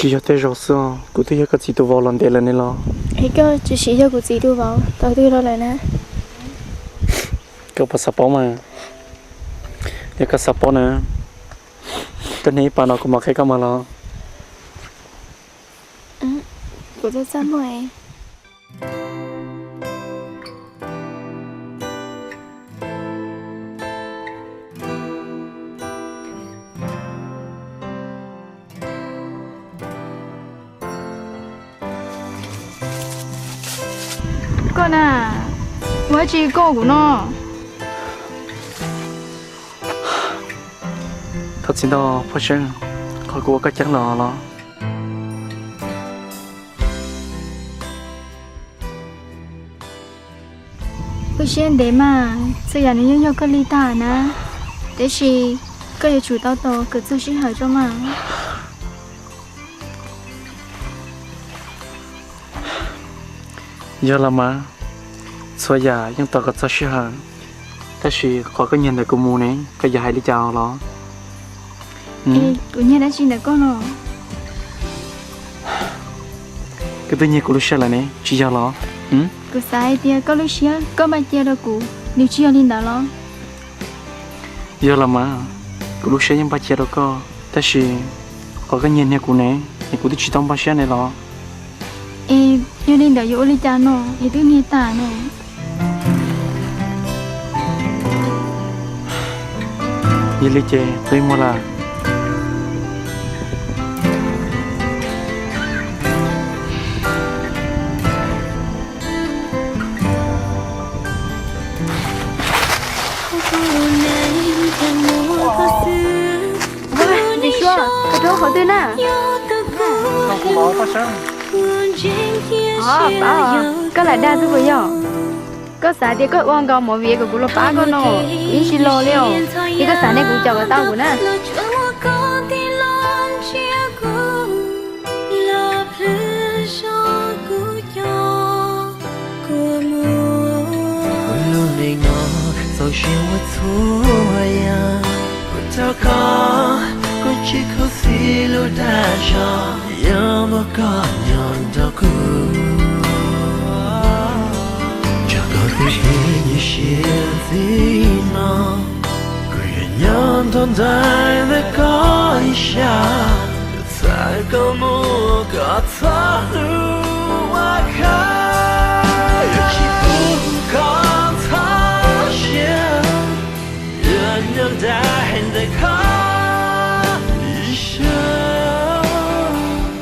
Tsis yog tej zaum xwb, kuv twb yog koj txiv tus vauv los ntev lawm ne los. Es koj tsis yog kuv txiv tus vauv tau twg los lawm na? Koj puas xav paub mas? Yog koj xav paub na, koj niaj ib pas no kuv mam qhia koj mas los. Kuv txaj txaj muag. Koj na, ua dab tsi koj kuv no? Thov txim ntau Paj Seeb, qhov kuv ua koj ceeb los los. Koj siab ntev mas, txhua yam nws yeej yog koj li tag na, tiam sis koj yuav tsum tau tos kom txog sij hawm tso mas. Yog los mas, txhua yam yeej tos kom txog sij hawm, tab sis qhov koj nyiag ntawm kuv mus ne, koj yuav hais li cas los? Kuv nyiag dab tsi ntawm koj no? Koj twb nyiag kuv lub siab lawm ne, tsis yog los? Kuv xav hais tias koj lub siab koj npaj cia rau kuv, nws tsis yog li ntawd los? Yog los mas, kuv lub siab yeej npaj cia rau koj, tab sis qhov koj nyiag niag kuv ne, es kuv twb tsis tau npaj siab ne los. Es yog li ntawd yuav ua li cas no es twb niag tas no? Yog li ces peb mus lawm. Ua, Suab, koj rau qhov twg na? Koj lam dag xwb puas yog? Koj xav tias koj ua nkaus movie kom kuv los pab koj no, kuv yeej tsis los li os. Yog koj xav ne kuv caum kom tau kuv na. Kuv lub neej no txaus siab ua txhua yam, kuv thov koj, koj tsis khuv xim lub dag zog, yog muaj koj nyob nrog kuv. Tsam koj tus hlub nyuaj siab txij no, kuv yuav nyob nrog nraim ntawm koj ib sab, txawm koj muaj koj txoj hlub.